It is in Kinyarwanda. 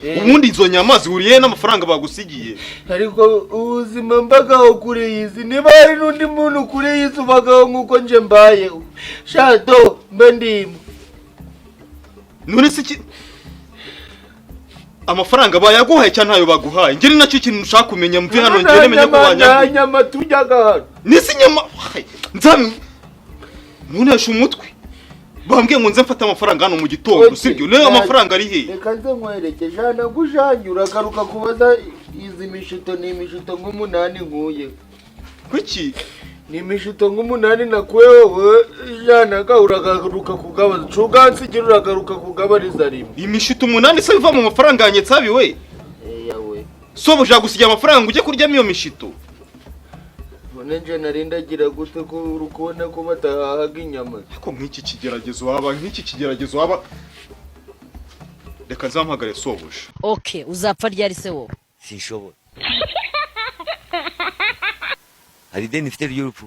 Ubundi izo nyama zihuriye n'amafaranga bagusigiye? Ariko ubuzima mbagaho kuri iyi si, niba hari n'undi muntu kuri iyi si ubagaho nk'uko nje mbayeho, shato mbe ndimo. None se iki, amafaranga bayaguhaye cyangwa ntayo baguhaye? Njye ni nacyo kintu ushaka kumenya. Mve hano njye menye ko nta banyaguye. Nyama tujyaga hano. Nisi nyama nzami ntuneshe umutwe. Bambwiye ngo nze mfate amafaranga hano mu gitondo. Okay. Sibyo? Niyo amafaranga ari hehe? Reka nze nkwereke. Jana gujanye, uragaruka kubaza izi mishito. Ni imishito nk'umunani nkuye. Kuki? Ni imishito nk'umunani nakuye wowe janaga, uragaruka kugabaza cugansigira, uragaruka kugabariza rimwe. Imishito umunani se biva mu mafaranga yanjye nsabiwe? Eyawe. Sobuja gusigira amafaranga ujye kuryamo iyo mishito? None nje narindagira gute ko uri kubona ko batahahaga inyama? Ariko nk'iki kigeragezo waba, reka nzampagare sobuja. Okay, uzapfa ryari se wowe? Sinshobora. Hari ideni mfite ry'urupfu.